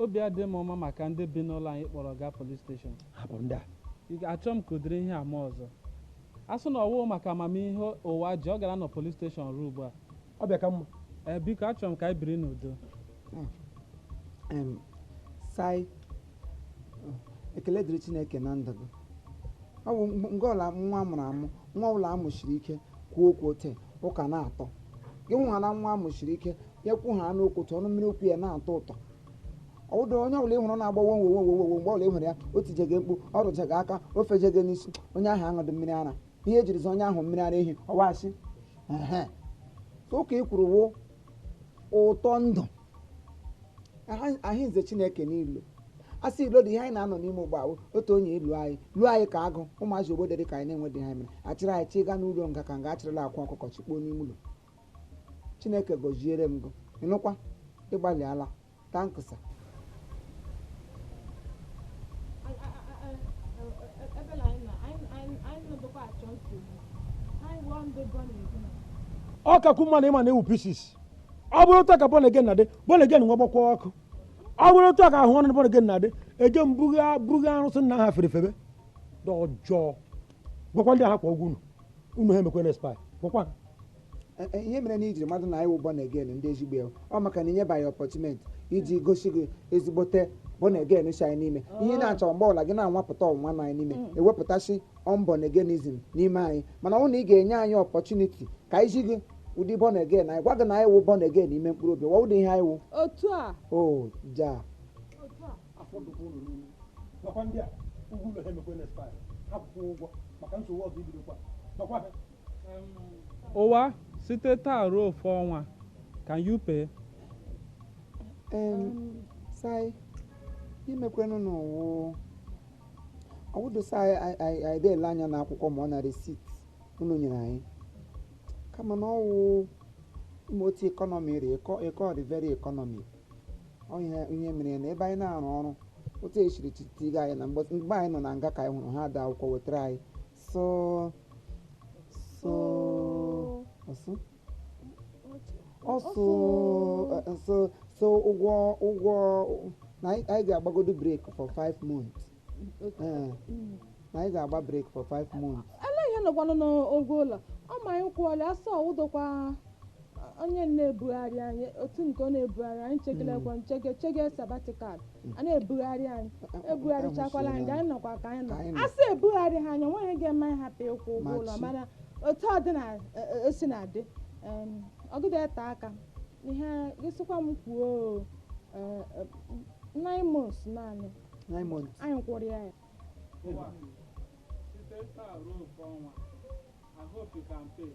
Obi adịghị m mma maka ndị bi n'ụlọ anyị kpọrọ gaa police station. Hapụ ndị a. Ị ga-achọ m ka ụdịrị ihe a mee ọzọ. A sị na ọwụ maka amamihe ụwa ji, ọ gara nọ police station ruo ugbu a. Ọ bịa ka mma. Ee, biko, achọrọ m ka anyị biri n'udo. Sai, ekele dịrị Chineke na ndụ gị. Ọ bụ nga ọla nwa amụrụ amụ, nwa ọbụla amụchiri ike kwuo okwu ote ụka na-atọ gị. Nwa na nwa amụchiri ike ya kwu ha n'okwu tụọ ọnụ mmiri, okwu ya na-atọ ụtọ. Ọwụdụ onye ọbụla ị hụrụ na-agbawo wo wo wo wo, mgbe ọbụla ị hụrụ ya, o tije gị mkpu, ọ rụje gị aka, o feje gị n'isi, onye ahụ aṅụdị mmiri ara. Ihe ejiri zụ onye ahụ mmiri ara ehi ọwashi ehe. So ụka ị kwuru wụ ụtọ ndụ ahịnze Chineke n'ilu. Asị ilo dị ihe anyị na-anọ n'ime ụgbọ ahụ, otu onye ilu anyị lụọ anyị ka agụ ụmụazị obodo dị ka anyị na-enwedị ha mere achịrị anyị chịga n'ụlọ nga ka nga achịrịla akwa ọkụkọ chikpuo n'ime ụlọ. Chineke gọziere m gị. Ịnụkwa, ịgbalịala, tankụsa. Ebela anyị nọ, anyị nọdụkwa achọ nsogbu anyị wụọ ndị born again. Ọ kakwu mma na ịma na ewu pieces. Ọ bụrụ otu a ka born again na-adị, born again nwa gbakwa ọkụ. Ọ bụrụ otu a ka ahụ ọnụ born again na-adị, eje m bugha bugha arụsị nna ha fere febe dị ọjọọ. Gwakwa ndị a ha kwa ụgwọ unu, unu ha emekwa na spy, gwakwa ha. Ihe mere na ijiri mmadụ na anyị wụ born again ndị ezigbo ya, ọ maka na inyebaghị opportunity iji gosi gị ezigbote born again si anyị n'ime. Ihe ị na-achọ mgbe ọbụla gị na-anwapụta ọnwụnwa nọ anyị n'ime, ewepụtasị unborn againism n'ime anyị. Mana ọ bụrụ na ị ga-enye anyị opportunity ka anyị zi gị ụdị born again anyị, gwa gị na anyị wụ born again n'ime mkpụrụ obi, ụdị ihe anyị wụ. Otu a. O ja. Otu a. Afọ dịkwa unu n'ime. Gwakwa ndị a ụgwọ ụlọ ha emekwa na spy, ha kwụkwọ ụgwọ maka nsogbu ọzọ ibidokwa. Gwakwa ha. Ụwa, site taa ruo ofu ọnwa, can you pay? Sai, imekwenụ n'ụwụ ọwụdụ sai, anyị ele anya n'akwụkwọ ma ọ na receipt unu nyere anyị, kama na ọwụ ụmụ otu economy rị ịkọ dị very economic. Ọ ihe mere na ebe anyị na-arụ ọrụ, otu esiri tiga anyị na mgbe anyị nọ na nga ka anyị hụrụ ha da akwụkwọ wetara anyị, so ọsụ ọsụ so ụgwọ na anyị ga-agbagodo break for 5 months. Ee, na anyị ga-agba break for 5 months. Ele ihe nọkwanụ n'ụgwọ ụlọ ọ ma anyị kwụọla asọ ọwụdokwa onye na-ebugharị anyị otu nke ọ na-ebugharị anyị chekelekwa nchege chege sabbatical a na-ebugharị anyị, ebugharịchakwala anyị, anyị nọkwa ka anyị nọ. Ka anyị nọ. A sị ebugharị ha anya, onweghị ga-eme anyị hapụ ịkwụ ụgwọ ụlọ. Machi. Mana otu ọ dị na o si na-adị, ọgụdụ ete aka ihe gịsịkwa m kwuo o, 9 months naanị. 9 months. Anyị kwụrụ ya ya. Ụwa, site taa ruo ofu ọnwa, I hope you can pay.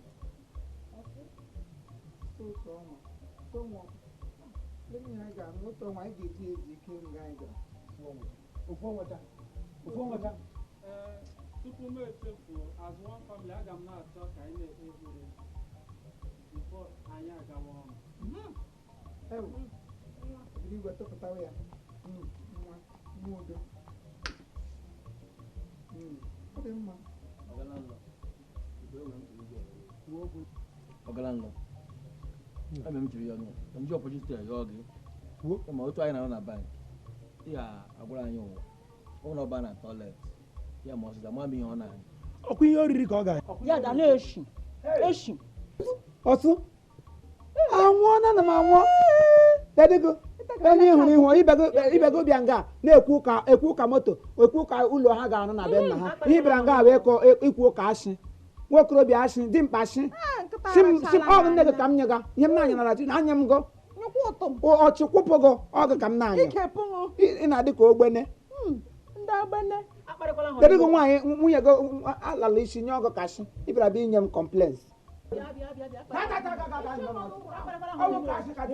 Otu ọnwa, otu ọnwa, ebe ihe anyị ga-arụ otu ọnwa, anyị ga-eji ezu ike nga anyị gara. Ofu ọnwa taa, ofu ọnwa taa. Ee, tupu m echefuo, as one family, aga m na-achọ ka anyị na-ekpe ekpere before anyị agawa ọrụ. Ewu, jiri igwe tụpụtawa ya. Nwa nwa udo. Ọ dị mma. Kwuo okwu. Ọgalandọ, ebe m chiri ya ọnụ ka m ji opportunity a yọọ gị. Kwuo. Ma otu anyị na-arụ na bank, ị ga-agwara anyị ụwa ọ na ọba na toilet ya ma ọsịsa ma m ihe ọ na-anyị. Ọkwa ihe oriri ka ọ ga Ya da na-eshi eshi. Ọsụ anwụọ na m anwụọ dedigo onye hụrụ ihu ibego bịa nga na-ekwu ụka, ekwu ụka moto, ekwu ụka ụlọ ha ga-arụ na be nna ha. Ihe bịara nga wee kọ ikwu ụka ashị, nwokorobịa ashị, dimkpa ashị. Si m si m ọ bụ nne gị ka m nye ga ihe m na-anya nara na anya m gụ. Nyekwa ụtụ m. Ọchị kwụpụ gị ọgụ ka m na-anya. Ike pụṅụ. Ị na-adị ka ogbene. Ndị ogbene. Kedu gị nwaanyị nwunye gị alala isi nye ọgụ kasị ị bịara bịa inye m complaints. Bịa, bịa, bịa, bịa. Ọ bụ kasị ka dị.